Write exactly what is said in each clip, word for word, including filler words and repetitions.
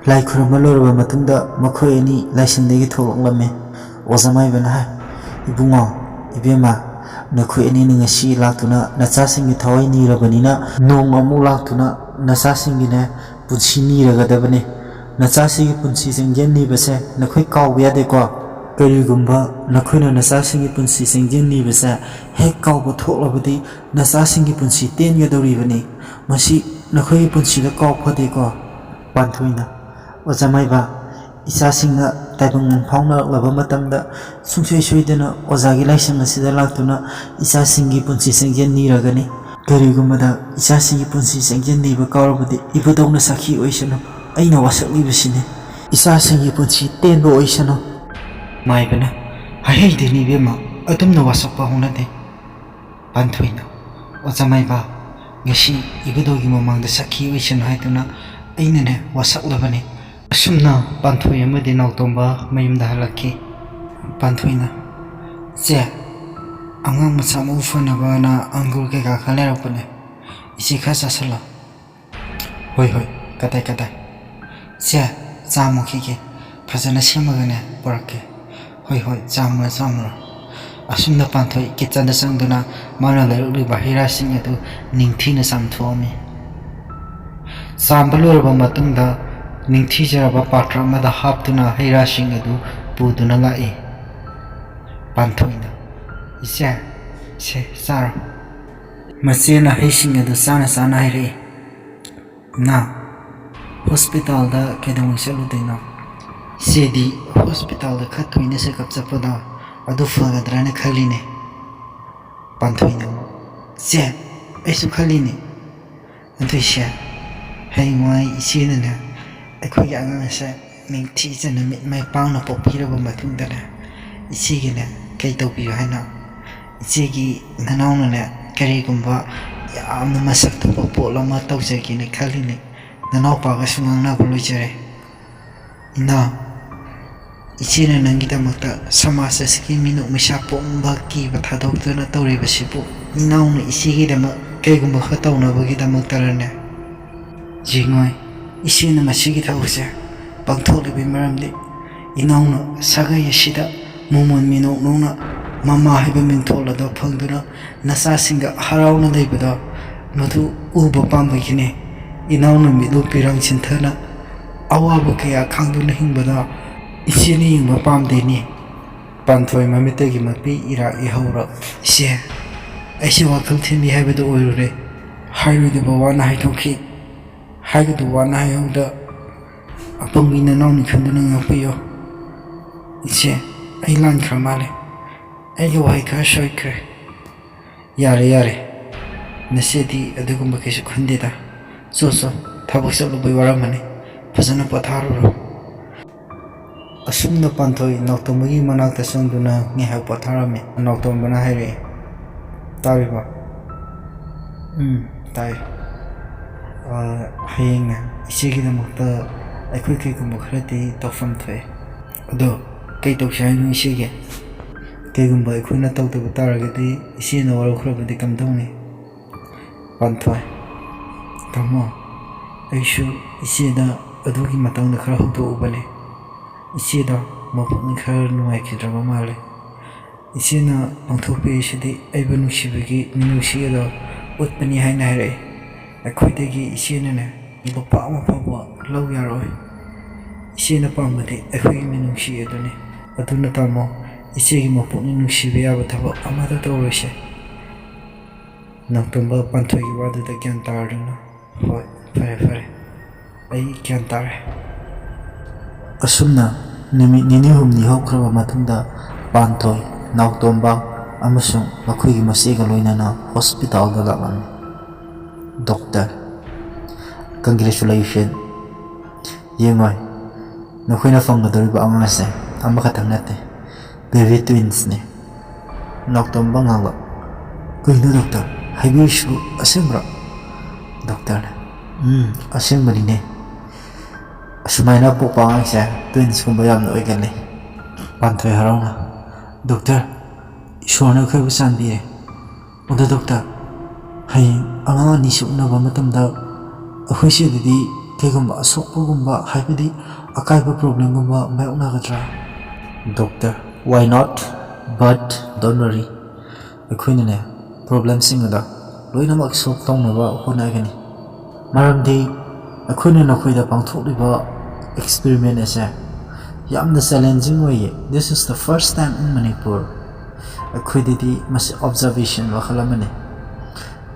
ꯂꯥꯏ ꯈꯨꯔꯨꯝꯕ ꯂꯣꯏꯔꯕ ꯃꯇꯨꯡꯗ ꯃꯈꯣꯏ ꯑꯅꯤ ꯂꯥꯏꯁꯪꯗꯒꯤ ꯊꯣꯛꯂꯛꯂꯝꯃꯤ꯫ ꯑꯣꯖꯥ ꯃꯥꯏꯕꯅ ꯍꯥꯏ, "ꯏꯕꯨꯡꯉꯣ, ꯏꯕꯦꯝꯃ, ꯅꯈꯣꯏ ꯑꯅꯤꯅ ꯉꯁꯤ ꯂꯥꯛꯇꯨꯅ ꯅꯆꯥꯁꯤꯡꯒꯤ ꯊꯋꯥꯏ ꯅꯤꯔꯕꯅꯤꯅ, ꯅꯣꯡꯃ ꯑꯃꯨꯛ ꯂꯥꯛꯇꯨꯅ ꯅꯆꯥꯁꯤꯡꯒꯤꯅꯦ ꯄꯨꯟꯁꯤ ꯅꯤꯔꯒꯗꯕꯅꯤ꯫ ꯅꯆꯥꯁꯤꯒꯤ ꯄꯨꯟꯁꯤ ꯆꯪꯖꯦꯜ ꯅꯤꯕꯁꯦ ꯅꯈꯣꯏ ꯀꯥꯎꯕ ꯌꯥꯗꯦꯀꯣ꯫ ꯀꯔꯤꯒꯨꯝꯕ ꯅꯈꯣꯏꯅ ꯅꯆꯥꯁꯤꯡꯒꯤ ꯄꯨꯟꯁꯤ ꯆꯪꯖꯦꯜ ꯅꯤꯕꯁꯦ ꯍꯦꯛ ꯀꯥꯎꯕ ꯊꯣꯛꯂꯕꯗꯤ ꯅꯆꯥꯁꯤꯡꯒꯤ ꯄꯨꯟꯁꯤ ꯇꯦꯟꯒꯗꯧꯔꯤꯕꯅꯤ꯫ ꯃꯁꯤ ꯅꯈꯣꯏꯒꯤ ꯄꯨꯟꯁꯤꯗ ꯀꯥꯎ ꯐꯗꯦꯀꯣ꯫" ꯄꯥꯟꯊꯣꯏꯅ, "ꯑꯣꯖꯥ ꯃꯥꯏꯕ, ꯏꯆꯥꯁꯤꯡꯅ ꯇꯥꯏꯕꯪ ꯃꯪꯐꯥꯎꯅꯔꯛꯂꯕ ꯃꯇꯝꯗ ꯁꯨꯡꯁꯣꯏ ꯁꯣꯏꯗꯅ ꯑꯣꯖꯥꯒꯤ ꯂꯥꯏꯁꯪ ꯑꯁꯤꯗ ꯂꯥꯛꯇꯨꯅ ꯏꯆꯥꯁꯤꯡꯒꯤ ꯄꯨꯟꯁꯤ ꯆꯪꯖꯦꯜ ꯅꯤꯔꯒꯅꯤ꯫ ꯀꯔꯤꯒꯨꯝꯕꯗ ꯏꯆꯥꯁꯤꯡꯒꯤ ꯄꯨꯟꯁꯤ ꯆꯪꯖꯦꯜ ꯅꯤꯕ ꯀꯥꯎꯔꯕꯗꯤ ꯏꯕꯨꯙꯧꯅ ꯁꯥꯈꯤ ꯑꯣꯏꯁꯅꯨ꯫ ꯑꯩꯅ ꯋꯥꯁꯛꯂꯤꯕꯁꯤꯅꯤ꯫ ꯏꯆꯥꯁꯤꯡꯒꯤ ꯄꯨꯟꯁꯤ ꯇꯦꯟꯕ ꯑꯣꯏꯁꯅꯨ꯫" ꯃꯥꯏꯕꯅ, "ꯍꯥꯏꯍꯩꯗꯦꯅꯦ ꯏꯕꯦꯝꯃ, ꯑꯗꯨꯝꯅ ꯋꯥꯁꯛꯄ ꯍꯧꯅꯗꯦ꯫" ꯄꯥꯟꯊꯣꯏꯅ, "ꯑꯣꯖꯥ ꯃꯥꯏꯕ, ꯉꯁꯤ ꯏꯕꯨꯙꯧꯒꯤ ꯃꯃꯥꯡꯗ ꯁꯥꯈꯤ ꯑꯣꯏꯁꯅꯨ ꯍꯥꯏꯗꯨꯅ ꯑꯩꯅꯅꯦ ꯋꯥꯁꯛꯂꯕꯅꯤ꯫" ꯑꯁꯨꯝꯅ ꯄꯥꯟꯊꯣꯏ ꯑꯃꯗꯤ ꯅꯥꯎꯇꯣꯝꯕ ꯃꯌꯨꯝꯗ ꯍꯜꯂꯛꯈꯤ꯫ ꯄꯥꯟꯊꯣꯏꯅ, "ꯆꯦ, ꯑꯉꯥꯡ ꯃꯁꯥ ꯃꯎ ꯐꯅꯕꯅ ꯑꯪꯒꯨꯔ ꯀꯩꯀꯥ ꯈꯔ ꯂꯩꯔꯛꯄꯅꯦ꯫ ꯏꯆꯦ ꯈꯔ ꯆꯥꯁꯤꯜꯂꯣ꯫" "ꯍꯣꯏ, ꯍꯣꯏ, ꯀꯗꯥꯏ, ꯀꯗꯥꯏ?" "ꯆꯦ, ꯆꯥ ꯃꯨꯛꯈꯤꯒꯦ꯫ ꯐꯖꯅ ꯁꯦꯝꯃꯒꯅꯦ ꯄꯨꯔꯛꯀꯦ꯫" "ꯍꯣꯏ, ꯍꯣꯏ, ꯆꯥꯝꯃꯨꯔꯣ, ꯆꯥꯝꯃꯨꯔꯣ꯫" ꯑꯁꯨꯝꯅ ꯄꯥꯟꯊꯣꯏ ꯀꯤꯠꯆꯟꯗ ꯆꯪꯗꯨꯅ ꯃꯥꯅ ꯂꯩꯔꯛꯂꯤꯕ ꯍꯩ ꯔꯥꯁꯤꯡ ꯑꯗꯨ ꯅꯤꯡꯊꯤꯅ ꯆꯥꯝꯊꯣꯛꯑꯝꯃꯤ꯫ ꯆꯥꯝꯕ ꯂꯣꯏꯔꯕ ꯃꯇꯨꯡꯗ ꯅꯤꯡꯊꯤꯖꯔꯕ ꯄꯥꯇ꯭ꯔ ꯑꯃꯗ ꯍꯥꯞꯇꯨꯅ ꯍꯩ ꯔꯥꯁꯤꯡ ꯑꯗꯨ ꯄꯨꯗꯨꯅ ꯂꯥꯛꯏ꯫ ꯄꯥꯟꯊꯣꯏꯅ, "ꯏꯆꯦ, ꯁꯦ, ꯆꯥꯔꯣ꯫" ꯃꯆꯦꯅ ꯍꯩꯁꯤꯡ ꯑꯗꯨ ꯆꯥꯅ ꯆꯥꯅ ꯍꯥꯏꯔꯛꯏ꯫ "ꯅꯥ, ꯍꯣꯁꯄꯤꯇꯥꯜꯗ ꯀꯩꯗꯧꯉꯩ ꯆꯠꯂꯨꯗꯣꯏꯅꯣ?" "ꯏꯆꯦꯗꯤ ꯍꯣꯁꯄꯤꯇꯥꯜꯗ ꯈꯔ ꯇꯣꯏꯅ ꯆꯦꯛꯑꯞ ꯆꯠꯄꯗꯣ ꯑꯗꯨ ꯐꯒꯗ꯭ꯔꯥꯅ ꯈꯜꯂꯤꯅꯦ꯫" ꯄꯥꯟꯊꯣꯏꯅ ꯑꯃꯨꯛ, "ꯆꯦ, ꯑꯩꯁꯨ ꯈꯜꯂꯤꯅꯦ꯫ ꯑꯗꯨꯏꯁꯦ, ꯍꯌꯦꯡꯋꯥꯏ ꯏꯆꯦꯅꯅꯦ ꯑꯩꯈꯣꯏꯒꯤ ꯑꯉꯥꯡꯁꯦ ꯅꯤꯡꯊꯤꯖꯅ ꯃꯤꯠ ꯃꯥꯏ ꯄꯥꯡꯅ ꯄꯣꯛꯄꯤꯔꯕ ꯃꯇꯨꯡꯗꯅꯦ, ꯏꯆꯦꯒꯤꯅꯦ ꯀꯩ ꯇꯧꯕꯤꯌꯨ ꯍꯥꯏꯅꯣ? ꯏꯆꯦꯒꯤ ꯅꯅꯥꯎꯅꯅꯦ ꯀꯔꯤꯒꯨꯝꯕ ꯌꯥꯝꯅ ꯃꯁꯛ ꯊꯣꯛꯄ ꯄꯣꯠ ꯑꯃ ꯇꯧꯖꯒꯦꯅ ꯈꯜꯂꯤꯅꯦ꯫ ꯅꯅꯥꯎꯄꯥꯒꯁꯨ ꯉꯥꯡꯅꯕ ꯂꯣꯏꯖꯔꯦ꯫" "ꯏꯅꯥꯎ, ꯏꯆꯦꯅ ꯅꯪꯒꯤꯗꯃꯛꯇ ꯁꯃꯥꯖ ꯑꯁꯤꯒꯤ ꯃꯤꯅꯣꯛ ꯃꯩꯁꯥ ꯄꯣꯛꯅꯕ ꯀꯤꯕ ꯊꯥꯗꯣꯛꯇꯨꯅ ꯇꯧꯔꯤꯕꯁꯤꯕꯨ, ꯏꯅꯥꯎꯅ ꯏꯆꯦꯒꯤꯗꯃꯛ ꯀꯩꯒꯨꯝꯕ ꯈꯔ ꯇꯧꯅꯕꯒꯤꯗꯃꯛꯇꯔꯅꯦ?" "ꯌꯦꯡꯉꯣꯏ, ꯏꯆꯦꯅ ꯃꯁꯤꯒꯤ ꯊꯕꯛꯁꯦ ꯄꯥꯡꯊꯣꯛꯂꯤꯕꯒꯤ ꯃꯔꯝꯗꯤ, ꯏꯅꯥꯎꯅ ꯁꯥꯒꯩ ꯑꯁꯤꯗ ꯃꯣꯃꯣꯟ ꯃꯤꯅꯣꯛ ꯅꯣꯛꯅ ꯃꯃꯥ ꯍꯥꯏꯕ ꯃꯤꯡꯊꯣꯜ ꯑꯗꯣ ꯐꯪꯗꯨꯅ ꯅꯆꯥꯁꯤꯡꯒ ꯍꯔꯥꯎꯅ ꯂꯩꯕꯗꯣ, ꯃꯗꯨ ꯎꯕ ꯄꯥꯝꯕꯒꯤꯅꯦ꯫ ꯏꯅꯥꯎꯅ ꯃꯤꯠꯂꯨ ꯄꯤꯔꯥꯡ ꯆꯤꯟꯊꯅ ꯑꯋꯥꯕ ꯀꯌꯥ ꯈꯥꯡꯗꯨꯅ ꯍꯤꯡꯕꯗꯣ ꯏꯆꯦꯅ ꯌꯦꯡꯕ ꯄꯥꯝꯗꯦꯅꯦ꯫ ꯄꯥꯟꯊꯣꯏ ꯃꯃꯤꯠꯇꯒꯤ ꯃꯄꯤ ꯏꯔꯥ ꯏꯍꯧꯔ, "ꯏꯆꯦ, ꯑꯩꯁꯦ ꯋꯥꯈꯜ ꯊꯤꯟꯕꯤ ꯍꯥꯏꯕꯗꯨ ꯑꯣꯏꯔꯨꯔꯦ꯫ ꯍꯥꯏꯔꯣꯏꯗꯕ ꯋꯥꯅ ꯍꯥꯏꯗꯣꯛꯈꯤ꯫ ꯍꯥꯏꯒꯗꯕ ꯋꯥꯅ ꯍꯥꯏꯍꯧꯗ ꯑꯄꯪꯕꯤ ꯅꯅꯥꯎꯅꯤ ꯈꯟꯗꯨꯅ ꯉꯥꯛꯄꯤꯌꯣ꯫ ꯏꯆꯦ, ꯑꯩ ꯂꯥꯟꯈ꯭ꯔ ꯃꯥꯜꯂꯦ꯫ ꯑꯩꯒꯤ ꯋꯥꯍꯩ ꯈꯔ ꯁꯣꯏꯈ꯭ꯔꯦ꯫" "ꯌꯥꯔꯦ, ꯌꯥꯔꯦ꯫ ꯅꯆꯦꯗꯤ ꯑꯗꯨꯒꯨꯝꯕ ꯀꯩꯁꯨ ꯈꯟꯗꯦꯗ꯫ ꯆꯣ, ꯆꯣ, ꯊꯕꯛ ꯆꯠꯂꯨꯕꯩ ꯋꯥꯔꯝꯃꯅꯤ꯫ ꯐꯖꯅ ꯄꯣꯊꯥꯔꯨꯔꯣ꯫" ꯑꯁꯨꯝꯅ ꯄꯥꯟꯊꯣꯏ ꯅꯥꯎꯇꯣꯝꯕꯒꯤ ꯃꯅꯥꯛꯇ ꯆꯪꯗꯨꯅ ꯉꯥꯏꯍꯥꯛ ꯄꯣꯊꯥꯔꯝꯃꯤ꯫ ꯅꯥꯎꯇꯣꯝꯕꯅ ꯍꯥꯏꯔꯛꯑꯦ, "ꯇꯥꯔꯤꯕꯣ?" "ꯎꯝ, ꯇꯥꯏ꯫ ꯑ, ꯍꯌꯦꯡꯅꯦ, ꯏꯆꯦꯒꯤꯗꯃꯛꯇ ꯑꯩꯈꯣꯏ ꯀꯩꯒꯨꯝꯕ ꯈꯔꯗꯤ ꯇꯧꯐꯝ ꯊꯣꯛꯑꯦ꯫ ꯑꯗꯣ ꯀꯩ ꯇꯧꯁꯦ ꯍꯥꯏꯅꯣ ꯏꯆꯦꯒꯤ? ꯀꯩꯒꯨꯝꯕ ꯑꯩꯈꯣꯏꯅ ꯇꯧꯗꯕ ꯇꯥꯔꯒꯗꯤ ꯏꯆꯦꯅ ꯋꯥꯔꯧꯈ꯭ꯔꯕꯗꯤ ꯀꯝꯗꯧꯅꯤ?" ꯄꯥꯟꯊꯣꯏ, "ꯇꯥꯃꯣ, ꯑꯩꯁꯨ ꯏꯆꯦꯗ ꯑꯗꯨꯒꯤ ꯃꯇꯥꯡꯗ ꯈꯔ ꯍꯧꯗꯣꯛꯎꯕꯅꯦ꯫ ꯏꯆꯦꯗꯣ ꯃꯄꯨꯛꯅꯤꯡ ꯈꯔ ꯅꯨꯡꯉꯥꯏꯈꯤꯗ꯭ꯔꯕ ꯃꯥꯜꯂꯦ꯫ ꯏꯆꯦꯅ ꯄꯥꯡꯊꯣꯛꯄꯤꯔꯤꯁꯤꯗꯤ ꯑꯩꯕꯨ ꯅꯨꯡꯁꯤꯕꯒꯤ ꯃꯤꯅꯨꯡꯁꯤ ꯑꯗꯣ ꯎꯠꯄꯅꯤ ꯍꯥꯏꯅ ꯍꯥꯏꯔꯛꯏ꯫ ꯑꯩꯈꯣꯏꯗꯒꯤ ꯏꯆꯦꯅꯅꯦ ꯂꯨꯄꯥ ꯑꯃ ꯐꯥꯎꯕ ꯂꯧ ꯌꯥꯔꯣꯏ꯫ ꯏꯆꯦꯅ ꯄꯥꯝꯕꯗꯤ ꯑꯩꯈꯣꯏꯒꯤ ꯃꯤꯅꯨꯡꯁꯤ ꯑꯗꯨꯅꯤ꯫ ꯑꯗꯨꯅ ꯇꯥꯃꯣ, ꯏꯆꯦꯒꯤ ꯃꯄꯨꯛꯅꯤꯡ ꯅꯨꯡꯁꯤꯕ ꯌꯥꯕ ꯊꯕꯛ ꯑꯃꯠꯇ ꯇꯧꯔꯣꯏꯁꯦ꯫" ꯅꯥꯎꯇꯣꯝꯕ ꯄꯥꯟꯊꯣꯏꯒꯤ ꯋꯥꯗꯨꯗ ꯒ꯭ꯌꯥꯟ ꯇꯥꯔꯗꯨꯅ, "ꯍꯣꯏ, ꯐꯔꯦ, ꯐꯔꯦ꯫ ꯑꯩ ꯒ꯭ꯌꯥꯟ ꯇꯥꯔꯦ꯫" ꯑꯁꯨꯝꯅ ꯅꯨꯃꯤꯠ ꯅꯤꯅꯤ ꯍꯨꯝꯅꯤ ꯍꯧꯈ꯭ꯔꯕ ꯃꯇꯨꯡꯗ ꯄꯥꯟꯊꯣꯏ, ꯅꯥꯎꯇꯣꯝꯕ ꯑꯃꯁꯨꯡ ꯃꯈꯣꯏꯒꯤ ꯃꯆꯦꯒ ꯂꯣꯏꯅꯅ ꯍꯣꯁꯄꯤꯇꯥꯜꯗ ꯂꯥꯛꯂꯝꯃꯤ꯫ "Doctor, congratulation꯫ ꯌꯦꯡꯉꯣꯏ, ꯅꯈꯣꯏꯅ ꯐꯪꯒꯗꯧꯔꯤꯕ ꯑꯉꯥꯡ ꯑꯁꯦ ꯑꯃꯈꯛꯇꯪ ꯅꯠꯇꯦ, ꯕꯦꯕꯤ ꯇ꯭ꯋꯤꯟꯁꯅꯤ꯫" ꯅꯥꯎꯇꯣꯝꯕ ꯉꯥꯡꯂꯛ, "ꯀꯩꯅꯣ ꯗꯣꯛꯇꯔ, ꯍꯥꯏꯕꯤꯔꯤꯁꯤꯕꯨ ꯑꯁꯦꯡꯕ꯭ꯔꯣ?" ꯗꯣꯛꯇꯔꯅ, "ꯎꯝ, ꯑꯁꯦꯡꯕꯅꯤꯅꯦ꯫ ꯑꯁꯨꯃꯥꯏꯅ ꯄꯣꯛꯄ ꯑꯉꯥꯡꯁꯦ ꯇ꯭ꯋꯤꯟꯁꯀꯨꯝꯕ ꯌꯥꯝꯅ ꯑꯣꯏꯒꯜꯂꯤ꯫" ꯄꯥꯟꯊꯣꯏ ꯍꯔꯥꯎꯅ, "ꯗꯣꯛꯇꯔ, ꯏꯁꯣꯔꯅ ꯑꯩꯈꯣꯏꯕꯨ ꯆꯥꯟꯕꯤꯔꯦ꯫ ꯑꯗꯣ ꯗꯣꯛꯇꯔ, ꯍꯌꯦꯡ ꯑꯉꯥꯡ ꯑꯅꯤꯁꯤ ꯎꯅꯕ ꯃꯇꯝꯗ ꯑꯩꯈꯣꯏ ꯆꯦꯗꯗꯤ ꯀꯩꯒꯨꯝꯕ ꯑꯁꯣꯛꯄꯒꯨꯝꯕ, ꯍꯥꯏꯕꯗꯤ ꯑꯀꯥꯏꯕ problemꯒꯨꯝꯕ ꯃꯥꯌꯣꯛꯅꯒꯗ꯭ꯔꯥ? Doctor, why not? But don't worry, ꯑꯩꯈꯣꯏꯅꯅꯦ, problemꯁꯤꯡ ꯑꯗꯣ ꯂꯣꯏꯅꯃꯛ solve ꯇꯧꯅꯕ ꯍꯣꯠꯅꯒꯅꯤ꯫ ꯃꯔꯝꯗꯤ ꯑꯩꯈꯣꯏꯅ ꯅꯈꯣꯏꯗ ꯄꯥꯡꯊꯣꯛꯂꯤꯕ experiment ꯑꯁꯦ ꯌꯥꯝꯅ challenging ꯑꯣꯏꯌꯦ꯫ This is the first time in Manipur꯫ ꯑꯩꯈꯣꯏꯗꯗꯤ ꯃꯁꯤ observation ꯃꯈꯜ ꯑꯃꯅꯤ꯫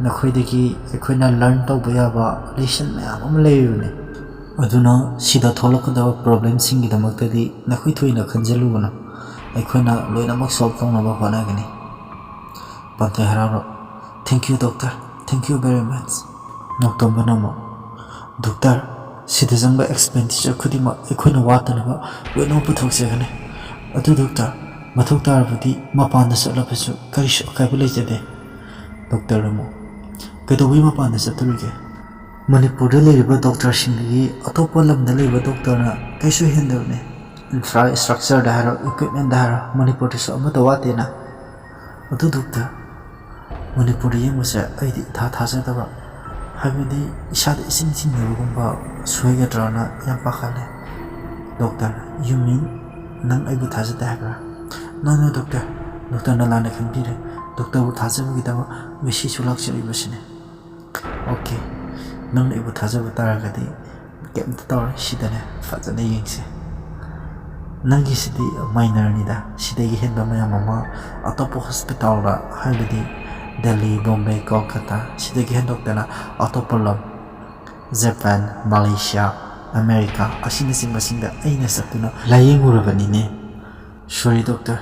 ꯅꯈꯣꯏꯗꯒꯤ ꯑꯩꯈꯣꯏꯅ learn ꯇꯧꯕ ꯌꯥꯕ lesson ꯃꯌꯥꯝ ꯑꯃ ꯂꯩꯔꯤꯕꯅꯤ꯫ ꯑꯗꯨꯅ ꯁꯤꯗ ꯊꯣꯛꯂꯛꯀꯗꯕ problemꯁꯤꯡꯒꯤꯗꯃꯛꯇꯗꯤ ꯅꯈꯣꯏ ꯊꯣꯏꯅ ꯈꯟꯖꯤꯜꯂꯨꯒꯅꯨ꯫ ꯑꯩꯈꯣꯏꯅ ꯂꯣꯏꯅꯃꯛ solve ꯇꯧꯅꯕ ꯍꯣꯠꯅꯒꯅꯤ꯫ ꯄꯥꯟꯊꯣꯏ ꯍꯔꯥꯎꯔꯣ꯫ Thank you, doctor. Thank you very much꯫ ꯅꯣꯡꯇꯣꯝꯕꯅ ꯑꯃꯨꯛ, "Doctor, ꯁꯤꯗ ꯆꯪꯕ expenditure ꯈꯨꯗꯤꯡꯃꯛ ꯑꯩꯈꯣꯏꯅ ꯋꯥꯠꯇꯅꯕ ꯂꯣꯏꯅꯃꯛ ꯄꯨꯊꯣꯛꯆꯒꯅꯤ꯫ ꯑꯗꯨ doctor, ꯃꯊꯧ ꯇꯥꯔꯕꯗꯤ ꯃꯄꯥꯟꯗ ꯆꯠꯂꯕꯁꯨ ꯀꯔꯤꯁꯨ ꯑꯀꯥꯏꯕ ꯂꯩꯖꯗꯦ꯫" Doctor ꯑꯃꯨꯛ, "ꯀꯩꯗꯧꯕꯩ ꯃꯄꯥꯟꯗ ꯆꯠꯇꯣꯔꯤꯒꯦ? ꯃꯅꯤꯄꯨꯔꯗ ꯂꯩꯔꯤꯕ doctorꯁꯤꯡꯗꯒꯤ ꯑꯇꯣꯞꯄ ꯂꯝꯗ ꯂꯩꯕ doctorꯅ ꯀꯩꯁꯨ ꯍꯦꯟꯗꯕꯅꯦ꯫ Infrastructureꯗ ꯍꯥꯏꯔꯣ, equipmentꯗ ꯍꯥꯏꯔꯣ, ꯃꯅꯤꯄꯨꯔꯗꯁꯨ ꯑꯃꯠꯇ ꯋꯥꯠꯇꯦꯅ꯫ ꯑꯗꯨ doctor, ꯃꯅꯤꯄꯨꯔꯗ ꯌꯦꯡꯕꯁꯦ ꯑꯩꯗꯤ ꯏꯊꯥ ꯊꯥꯖꯗꯕ, ꯍꯥꯏꯕꯗꯤ ꯏꯁꯥꯗ ꯏꯁꯤꯡ ꯆꯤꯡꯅꯕꯒꯨꯝꯕ ꯁꯣꯏꯒꯗ꯭ꯔꯥꯅ ꯌꯥꯝ ꯄꯥꯈꯠꯂꯦ꯫" Doctor, "You mean ꯅꯪ ꯑꯩꯕꯨ ꯊꯥꯖꯗꯦ ꯍꯥꯏꯕ꯭ꯔꯥ?" "No, no, doctor, doctorꯅ ꯂꯥꯟꯅ ꯈꯟꯕꯤꯔꯦ꯫ Doctorꯕꯨ ꯊꯥꯖꯕꯒꯤꯗꯃꯛ ꯉꯁꯤꯁꯨ ꯂꯥꯛꯆꯔꯤꯕꯁꯤꯅꯦ꯫" "Okay, ꯅꯪꯅ ꯑꯩꯕꯨ ꯊꯥꯖꯕ ꯇꯥꯔꯒꯗꯤ ꯀꯩꯝꯇ ꯇꯧꯔꯣꯏ, ꯁꯤꯗꯅꯦ ꯐꯖꯅ ꯌꯦꯡꯁꯦ꯫ ꯅꯪꯒꯤꯁꯤꯗꯤ minorꯅꯤꯗ, ꯁꯤꯗꯒꯤ ꯍꯦꯟꯕ ꯃꯌꯥꯝ ꯑꯃ ꯑꯇꯣꯞꯄ hospitalꯗ, ꯍꯥꯏꯕꯗꯤ ꯗꯦꯜꯂꯤ, ꯕꯣꯝꯕꯦ, ꯀꯣꯜꯀꯇꯥ, ꯁꯤꯗꯒꯤ ꯍꯦꯟꯗꯣꯛꯇꯅ ꯑꯇꯣꯞꯄ ꯂꯝ, ꯖꯄꯥꯟ, ꯃꯂꯦꯁꯤꯌꯥ, ꯑꯃꯦꯔꯤꯀꯥ ꯑꯁꯤꯅꯆꯤꯡꯕꯁꯤꯡꯗ ꯑꯩꯅ ꯆꯠꯇꯨꯅ ꯂꯥꯌꯦꯡꯉꯨꯔꯕꯅꯤꯅꯦ꯫" "Sorry doctor,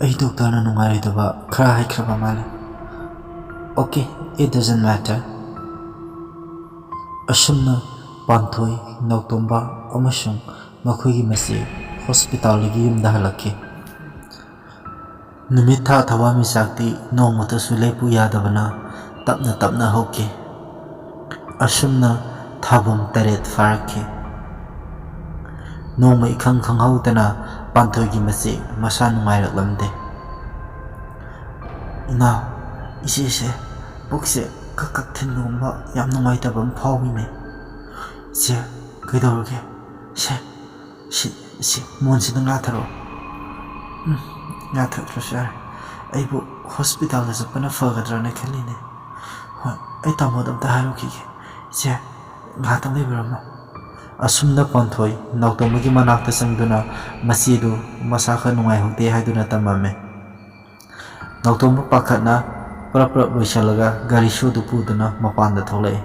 ꯑꯩ doctorꯅ ꯅꯨꯡꯉꯥꯏꯔꯣꯏꯗꯕ ꯈꯔ ꯍꯥꯏꯈ꯭ꯔꯕ ꯃꯥꯜꯂꯦ꯫" "Okay, it doesn't matter꯫" ꯑꯁꯨꯝꯅ ꯄꯥꯟꯊꯣꯏ, ꯅꯥꯎꯇꯣꯝꯕ ꯑꯃꯁꯨꯡ ꯃꯈꯣꯏꯒꯤ ꯃꯆꯦ hospitalꯗꯒꯤ ꯌꯨꯝꯗ ꯍꯜꯂꯛꯈꯤ꯫ ꯅꯨꯃꯤꯠ ꯊꯥ ꯊꯋꯥꯟꯃꯤꯆꯥꯛꯇꯤ ꯅꯣꯡꯃꯇꯁꯨ ꯂꯦꯞꯄꯨ ꯌꯥꯗꯕꯅ ꯇꯞꯅ ꯇꯞꯅ ꯍꯧꯈꯤ꯫ ꯑꯁꯨꯝꯅ ꯊꯥꯕꯨꯝ ꯇꯔꯦꯠ ꯐꯥꯔꯛꯈꯤ꯫ ꯅꯣꯡꯃ ꯏꯈꯪ ꯈꯪꯍꯧꯗꯅ ꯄꯥꯟꯊꯣꯏꯒꯤ ꯃꯆꯦ ꯃꯁꯥ ꯅꯨꯡꯉꯥꯏꯔꯛꯂꯝꯗꯦ꯫ "ꯏꯅꯥꯎ, ꯏꯆꯦꯁꯦ ꯄꯨꯛꯁꯦ ꯀꯛ ꯀꯛ ꯊꯤꯟꯕꯒꯨꯝꯕ ꯌꯥꯝ ꯅꯨꯡꯉꯥꯏꯇꯕ ꯑꯃ ꯐꯥꯎꯏꯅꯦ꯫" ꯁꯦ, ꯀꯩꯗꯧꯔꯒꯦ? ꯁꯦ, ꯁꯤ, ꯁꯤ, ꯃꯣꯟꯁꯤꯗ ꯉꯥ ꯊꯥꯔꯛꯑꯣ꯫ ꯎꯝ, ꯉꯥ ꯊꯛꯇ꯭ꯔꯁꯨ ꯌꯥꯔꯦ꯫ ꯑꯩꯕꯨ ꯍꯣꯁꯄꯤꯇꯥꯜꯗ ꯆꯠꯄꯅ ꯐꯒꯗ꯭ꯔꯥꯅ ꯈꯜꯂꯤꯅꯦ꯫ ꯍꯣꯏ, ꯑꯩ ꯇꯥꯃꯣꯗ ꯑꯝꯇ ꯍꯥꯏꯔꯨꯈꯤꯒꯦ꯫ ꯏꯆꯦ, ꯉꯥꯏꯍꯥꯛꯇꯪ ꯂꯩꯕꯤꯔꯝꯃꯣ꯫ ꯑꯁꯨꯝꯅ ꯄꯥꯟꯊꯣꯏ ꯅꯥꯎꯇꯣꯝꯕꯒꯤ ꯃꯅꯥꯛꯇ ꯆꯪꯗꯨꯅ ꯃꯆꯦꯗꯨ ꯃꯁꯥ ꯈꯔ ꯅꯨꯡꯉꯥꯏꯍꯧꯗꯦ ꯍꯥꯏꯗꯨꯅ ꯇꯝꯃꯝꯃꯦ꯫ ꯅꯥꯎꯇꯣꯝꯕ ꯄꯥꯈꯠꯅ ꯄ꯭ꯔꯞ ꯄ꯭ꯔꯞ ꯂꯣꯏꯁꯤꯜꯂꯒ ꯒꯥꯔꯤ ꯁꯣꯗꯨ ꯄꯨꯗꯨꯅ ꯃꯄꯥꯟꯗ ꯊꯣꯛꯂꯛꯏ꯫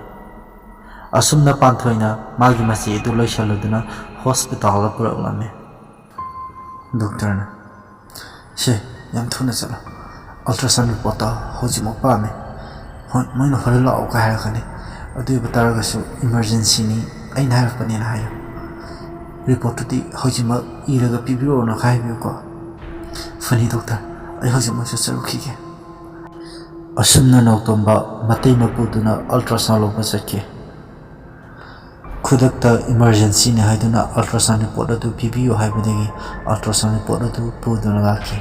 ꯑꯁꯨꯝꯅ ꯄꯥꯟꯊꯣꯏꯅ ꯃꯥꯒꯤ ꯃꯆꯦ ꯑꯗꯨ ꯂꯣꯏꯁꯤꯜꯂꯗꯨꯅ ꯍꯣꯁꯄꯤꯇꯥꯜꯗ ꯄꯨꯔꯛꯂꯝꯃꯤ꯫ ꯗꯣꯛꯇꯔꯅ, "ꯁꯦ, ꯌꯥꯝ ꯊꯨꯅ ꯆꯠꯂꯣ꯫ ꯑꯜꯇ꯭ꯔꯥꯁꯥꯎꯟ ꯔꯤꯄꯣꯔꯠꯇꯣ ꯍꯧꯖꯤꯛꯃꯛ ꯄꯥꯝꯃꯦ꯫ ꯍꯣꯏ, ꯃꯣꯏꯅ ꯍꯣꯔꯦꯟ ꯂꯥꯛꯑꯣꯒ ꯍꯥꯏꯔꯛꯀꯅꯤ꯫ ꯑꯗꯨ ꯑꯣꯏꯕ ꯇꯥꯔꯒꯁꯨ ꯏꯃꯥꯔꯖꯦꯟꯁꯤꯅꯤ, ꯑꯩꯅ ꯍꯥꯏꯔꯛꯄꯅꯦꯅ ꯍꯥꯏꯌꯨ꯫ ꯔꯤꯄꯣꯔꯠꯇꯨꯗꯤ ꯍꯧꯖꯤꯛꯃꯛ ꯏꯔꯒ ꯄꯤꯕꯤꯔꯛꯑꯣꯅ ꯍꯥꯏꯕꯤꯌꯨꯀꯣ꯫" "ꯐꯅꯤ ꯗꯣꯛꯇꯔ, ꯑꯩ ꯍꯧꯖꯤꯛꯃꯛ ꯆꯠꯆꯔꯨꯈꯤꯒꯦ꯫" ꯑꯁꯨꯝꯅ ꯅꯥꯎꯇꯣꯝꯕ ꯃꯇꯩ ꯃꯄꯨꯗꯨꯅ ꯑꯜꯇ꯭ꯔꯥꯁꯥꯎꯟ ꯂꯧꯕ ꯆꯠꯈꯤ꯫ ꯈꯨꯗꯛꯇ ꯏꯃꯥꯔꯖꯦꯟꯁꯤꯅꯤ ꯍꯥꯏꯗꯨꯅ ꯑꯜꯇ꯭ꯔꯥꯁꯥꯎꯟ ꯔꯤꯄꯣꯔꯠ ꯑꯗꯨ ꯄꯤꯕꯤꯌꯨ ꯍꯥꯏꯕꯗꯒꯤ ꯑꯜꯇ꯭ꯔꯥꯁꯥꯎꯟ ꯔꯤꯄꯣꯔꯠ ꯑꯗꯨ ꯄꯨꯗꯨꯅ ꯂꯥꯛꯈꯤ꯫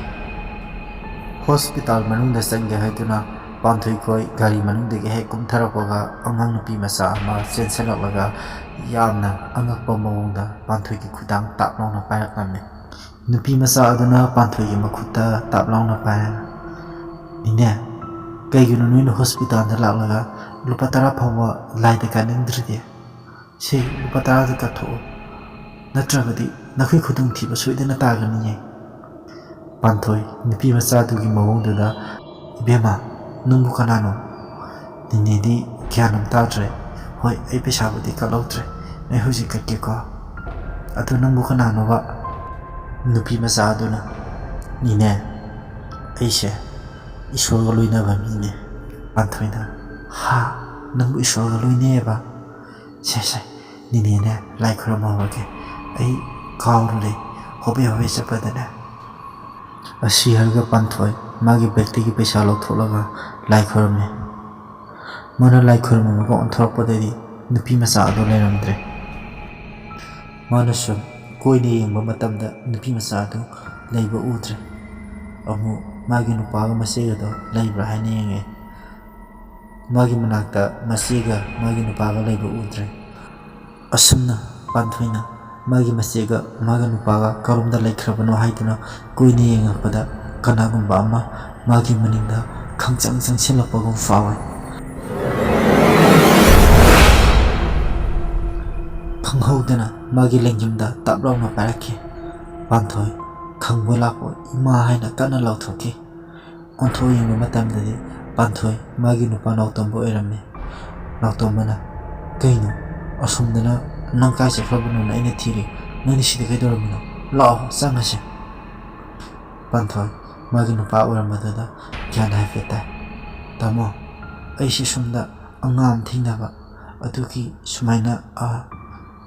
ꯍꯣꯁꯄꯤꯇꯥꯜ ꯃꯅꯨꯡꯗ ꯆꯪꯒꯦ ꯍꯥꯏꯗꯨꯅ ꯄꯥꯟꯊꯣꯏꯈꯣꯏ ꯒꯥꯔꯤ ꯃꯅꯨꯡꯗꯒꯤ ꯍꯦꯛ ꯀꯨꯝꯊꯔꯛꯄꯒ ꯑꯉꯥꯡ ꯅꯨꯄꯤ ꯃꯆꯥ ꯑꯃ ꯆꯦꯟꯁꯤꯜꯂꯛꯂꯒ ꯌꯥꯝꯅ ꯑꯉꯛꯄ ꯃꯑꯣꯡꯗ ꯄꯥꯟꯊꯣꯏꯒꯤ ꯈꯨꯗꯥꯡ ꯇꯥꯞ ꯂꯥꯎꯅ ꯄꯥꯏꯔꯛꯂꯝꯃꯤ꯫ ꯅꯨꯄꯤ ꯃꯆꯥ ꯑꯗꯨꯅ ꯄꯥꯟꯊꯣꯏꯒꯤ ꯃꯈꯨꯠꯇ ꯇꯥꯞ ꯂꯥꯎꯅ ꯄꯥꯏꯔꯒ, "ꯅꯦꯅꯦ, ꯀꯩꯒꯤꯅꯣ ꯅꯣꯏꯅ ꯍꯣꯁꯄꯤꯇꯥꯜꯗ ꯂꯥꯛꯂꯒ ꯂꯨꯄꯥ ꯇꯔꯥ ꯐꯥꯎꯕ ꯂꯥꯏꯗ ꯀꯥꯅꯤꯡꯗ꯭ꯔꯤꯗꯤ? ꯁꯤ ꯂꯨꯄꯥ ꯇꯔꯥꯗ ꯀꯠꯊꯣꯛꯑꯣ, ꯅꯠꯇ꯭ꯔꯕꯗꯤ ꯅꯈꯣꯏ ꯈꯨꯗꯣꯡꯊꯤꯕ ꯁꯣꯏꯗꯅ ꯇꯥꯒꯅꯤꯌꯦ꯫" ꯄꯥꯟꯊꯣꯏ ꯅꯨꯄꯤ ꯃꯆꯥꯗꯨꯒꯤ ꯃꯑꯣꯡꯗꯨꯗ, "ꯏꯕꯦꯝꯃ, ꯅꯪꯕꯨ ꯀꯅꯥꯅꯣ? ꯅꯦꯅꯦꯗꯤ ꯒ꯭ꯌꯥꯟ ꯑꯃ ꯇꯥꯗ꯭ꯔꯦ꯫ ꯍꯣꯏ, ꯑꯩ ꯄꯩꯁꯥꯕꯨꯗꯤ ꯀꯠꯍꯧꯗ꯭ꯔꯦ, ꯑꯩ ꯍꯧꯖꯤꯛ ꯀꯠꯀꯦꯀꯣ꯫ ꯑꯗꯨ ꯅꯪꯕꯨ ꯀꯅꯥꯅꯣꯕ?" ꯅꯨꯄꯤ ꯃꯆꯥ ꯑꯗꯨꯅ, "ꯅꯦꯅꯦ, ꯑꯩꯁꯦ ꯏꯁꯣꯔꯒ ꯂꯣꯏꯅꯕ ꯃꯤꯅꯦ꯫" ꯄꯥꯟꯊꯣꯏꯅ, "ꯍꯥ? ꯅꯪꯕꯨ ꯏꯁꯣꯔꯒ ꯂꯣꯏꯅꯩꯌꯦꯕ? ꯁꯦ, ꯁꯦ, ꯅꯦꯅꯦꯅꯦ ꯂꯥꯏ ꯈꯨꯔꯨꯝꯍꯧꯔꯒꯦ, ꯑꯩ ꯀꯥꯎꯔꯨꯔꯦ, ꯍꯣꯕꯦ ꯍꯣꯕꯦ ꯆꯠꯄꯗꯅꯦ꯫" ꯑꯁꯤ ꯍꯥꯏꯔꯒ ꯄꯥꯟꯊꯣꯏ ꯃꯥꯒꯤ ꯕꯦꯛꯇꯒꯤ ꯄꯩꯁꯥ ꯂꯧꯊꯣꯛꯂꯒ ꯂꯥꯏ ꯈꯨꯔꯨꯝꯃꯤ꯫ ꯃꯥꯅ ꯂꯥꯏ ꯈꯨꯔꯨꯝꯃꯒ ꯑꯣꯟꯊꯣꯔꯛꯄꯗꯗꯤ ꯅꯨꯄꯤ ꯃꯆꯥ ꯑꯗꯨ ꯂꯩꯔꯝꯗ꯭ꯔꯦ꯫ ꯃꯥꯅ ꯁꯨꯝ ꯀꯣꯏꯅ ꯌꯦꯡꯕ ꯃꯇꯝꯗ ꯅꯨꯄꯤ ꯃꯆꯥ ꯑꯗꯨ ꯂꯩꯕ ꯎꯗ꯭ꯔꯦ꯫ ꯑꯃꯨꯛ ꯃꯥꯒꯤ ꯅꯨꯄꯥꯒ ꯃꯆꯦꯒꯗꯣ ꯂꯩꯕ꯭ꯔꯥ ꯍꯥꯏꯅ ꯌꯦꯡꯉꯦ꯫ ꯃꯥꯒꯤ ꯃꯅꯥꯛꯇ ꯃꯆꯦꯒ ꯃꯥꯒꯤ ꯅꯨꯄꯥꯒ ꯂꯩꯕ ꯎꯗ꯭ꯔꯦ꯫ ꯑꯁꯨꯝꯅ ꯄꯥꯟꯊꯣꯏꯅ ꯃꯥꯒꯤ ꯃꯆꯦꯒ ꯃꯥꯒꯤ ꯅꯨꯄꯥꯒ ꯀꯔꯣꯝꯗ ꯂꯩꯈ꯭ꯔꯕꯅꯣ ꯍꯥꯏꯗꯨꯅ ꯀꯨꯏꯅ ꯌꯦꯡꯉꯛꯄꯗ, ꯀꯅꯥꯒꯨꯝꯕ ꯑꯃ ꯃꯥꯒꯤ ꯃꯅꯤꯡꯗ ꯈꯪꯆꯪ ꯆꯪꯁꯤꯜꯂꯛꯄꯒꯨꯝ ꯐꯥꯎꯏ꯫ ꯈꯪꯍꯧꯗꯅ ꯃꯥꯒꯤ ꯂꯦꯡꯖꯨꯝꯗ ꯇꯞ ꯂꯥꯎꯅ ꯄꯥꯏꯔꯛꯈꯤ꯫ ꯄꯥꯟꯊꯣꯏ ꯈꯪꯕꯣꯏ ꯂꯥꯛꯄꯣꯏ "ꯏꯃꯥ" ꯍꯥꯏꯅ ꯀꯟꯅ ꯂꯥꯎꯊꯣꯛꯈꯤ꯫ ꯑꯣꯟꯊꯣꯛ ꯌꯦꯡꯕ ꯃꯇꯝꯗꯗꯤ ꯄꯥꯟꯊꯣꯏ ꯃꯥꯒꯤ ꯅꯨꯄꯥ ꯅꯥꯎꯇꯣꯝꯕ ꯑꯣꯏꯔꯝꯃꯤ꯫ ꯅꯥꯎꯇꯣꯝꯕꯅ, "ꯀꯩꯅꯣ, ꯑꯁꯣꯝꯗꯅ ꯅꯪ ꯀꯥꯏ ꯆꯠꯈ꯭ꯔꯕꯅꯣꯅ ꯑꯩꯅ ꯊꯤꯔꯤ, ꯅꯪꯗꯤ ꯁꯤꯗ ꯀꯩꯗꯧꯔꯝꯃꯤꯅꯣ? ꯂꯥꯛꯑꯣ, ꯆꯪꯉꯁꯦ꯫" ꯄꯥꯟꯊꯣꯏ ꯃꯥꯒꯤ ꯅꯨꯄꯥ ꯑꯣꯏꯔꯝꯕꯗꯨꯗ ꯒ꯭ꯌꯥꯟ ꯍꯥꯏꯐꯦꯠ ꯇꯥꯏ꯫ "ꯇꯥꯃꯣ, ꯑꯩꯁꯦ ꯁꯣꯝꯗ ꯑꯉꯥꯡ ꯑꯃ ꯊꯦꯡꯅꯕ, ꯑꯗꯨꯒꯤ ꯁꯨꯃꯥꯏꯅ, ꯑ,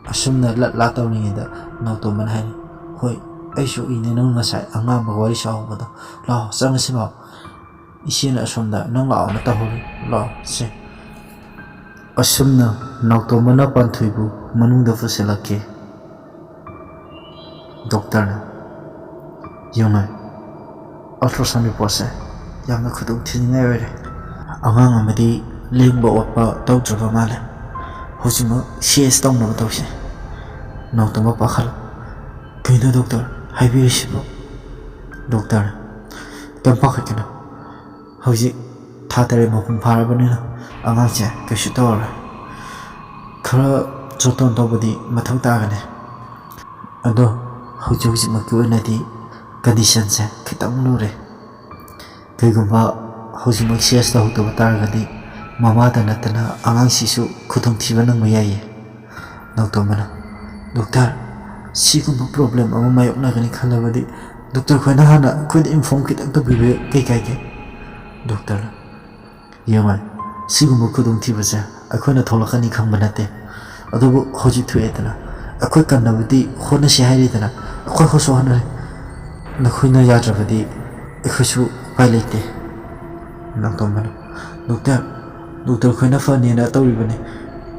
ꯑꯁꯨꯝꯅ ꯂꯠ ꯂꯥ ꯇꯧꯔꯤꯉꯩꯗ ꯅꯥꯎꯇꯣꯝꯕꯅ ꯍꯥꯏꯔꯤ, 'ꯍꯣꯏ, ꯑꯩꯁꯨ ꯎꯏꯅꯦ ꯅꯪ ꯉꯁꯥꯏ ꯑꯉꯥꯡꯕ ꯋꯥꯔꯤ ꯁꯥꯍꯧꯕꯗꯣ꯫ ꯂꯥꯛꯑꯣ, ꯆꯪꯉꯁꯤ ꯂꯥꯛꯑꯣ꯫ ꯏꯆꯦꯅ ꯑꯁꯣꯝꯗ ꯅꯪ ꯂꯥꯛꯑꯣꯅ ꯇꯧꯍꯧꯔꯤ꯫ ꯂꯥꯛꯑꯣ, ꯁꯦ.'" ꯑꯁꯨꯝꯅ ꯅꯥꯎꯇꯣꯝꯕꯅ ꯄꯥꯟꯊꯣꯏꯕꯨ ꯃꯅꯨꯡꯗ ꯄꯨꯁꯤꯜꯂꯛꯈꯤ꯫ ꯗꯣꯛꯇꯔꯅ, "ꯌꯦꯡꯉꯣ, ꯑꯜꯇ꯭ꯔꯥꯁꯥꯎꯟ ꯔꯤꯄꯣꯔꯠꯁꯦ ꯌꯥꯝꯅ ꯈꯨꯗꯣꯡ ꯊꯤꯅꯤꯡꯉꯥꯏ ꯑꯣꯏꯔꯦ꯫ ꯑꯉꯥꯡ ꯑꯃꯗꯤ ꯂꯦꯡꯕ ꯑꯣꯠꯄ ꯇꯧꯗ꯭ꯔꯕ ꯃꯥꯜꯂꯦ꯫ ꯍꯧꯖꯤꯛꯃꯛ ꯁꯤ ꯑꯦꯁ ꯇꯧꯅꯕ ꯇꯧꯁꯦ꯫" ꯅꯥꯎꯇꯣꯝꯕ ꯄꯥꯈꯠꯂ, "ꯀꯩꯅꯣ ꯗꯣꯛꯇꯔ ꯍꯥꯏꯕꯤꯔꯤꯁꯤꯕꯣ?" ꯗꯣꯛꯇꯔꯅ, "ꯀꯩꯝ ꯄꯥꯈꯠꯀꯅꯨ, ꯍꯧꯖꯤꯛ ꯊꯥ ꯇꯔꯦꯠ ꯃꯄꯨꯡ ꯐꯥꯔꯕꯅꯤꯅ ꯑꯉꯥꯡꯁꯦ ꯀꯩꯁꯨ ꯇꯧꯔꯔꯣꯏ꯫ ꯈꯔ ꯖꯣꯇꯣꯟ ꯇꯧꯕꯗꯤ ꯃꯊꯧ ꯇꯥꯒꯅꯤ꯫ ꯑꯗꯣ ꯍꯧꯖꯤꯛ ꯍꯧꯖꯤꯛꯃꯛꯀꯤ ꯑꯣꯏꯅꯗꯤ ꯀꯟꯗꯤꯁꯟꯁꯦ ꯈꯤꯇꯪ ꯂꯨꯔꯦ꯫ ꯀꯩꯒꯨꯝꯕ ꯍꯧꯖꯤꯛꯃꯛ ꯁꯤ ꯑꯦꯁ ꯇꯧꯍꯧꯗꯕ ꯇꯥꯔꯒꯗꯤ ꯃꯃꯥꯗ ꯅꯠꯇꯅ ꯑꯉꯥꯡꯁꯤꯁꯨ ꯈꯨꯗꯣꯡꯊꯤꯕ ꯅꯪꯕ ꯌꯥꯏꯌꯦ꯫" ꯅꯥꯎꯇꯣꯝꯕꯅ, "ꯗꯣꯛꯇꯔ, ꯁꯤꯒꯨꯝꯕ ꯄ꯭ꯔꯣꯕ꯭ꯂꯦꯝ ꯑꯃ ꯃꯥꯌꯣꯛꯅꯒꯅꯤ ꯈꯜꯂꯕꯗꯤ ꯗꯣꯛꯇꯔ ꯈꯣꯏꯅ ꯍꯥꯟꯅ ꯑꯩꯈꯣꯏꯗ ꯏꯟꯐꯣꯔꯝ ꯈꯤꯇꯪ ꯇꯧꯕꯤꯕ ꯀꯩ ꯀꯥꯏꯒꯦ?" ꯗꯣꯛꯇꯔꯅ, "ꯌꯦꯡꯉꯣ, ꯁꯤꯒꯨꯝꯕ ꯈꯨꯗꯣꯡꯊꯤꯕꯁꯦ ꯑꯩꯈꯣꯏꯅ ꯊꯣꯛꯂꯛꯀꯅꯤ ꯈꯪꯕ ꯅꯠꯇꯦ꯫ ꯑꯗꯨꯕꯨ ꯍꯧꯖꯤꯛ ꯊꯣꯛꯑꯦꯗꯅ, ꯑꯩꯈꯣꯏ ꯀꯟꯅꯕꯗꯤ ꯍꯣꯠꯅꯁꯤ ꯍꯥꯏꯔꯤꯗꯅ, ꯑꯩꯈꯣꯏ ꯍꯣꯠꯁꯨ ꯍꯣꯠꯅꯔꯤ꯫ ꯅꯈꯣꯏꯅ ꯌꯥꯗ꯭ꯔꯕꯗꯤ ꯑꯩꯈꯣꯏꯁꯨ ꯎꯄꯥꯏ ꯂꯩꯇꯦ꯫" ꯅꯥꯎꯇꯣꯝꯕꯅ, "ꯗꯣꯛꯇꯔ, ꯗꯣꯛꯇꯔ ꯈꯣꯏꯅ ꯐꯅꯦꯅ ꯇꯧꯔꯤꯕꯅꯤ꯫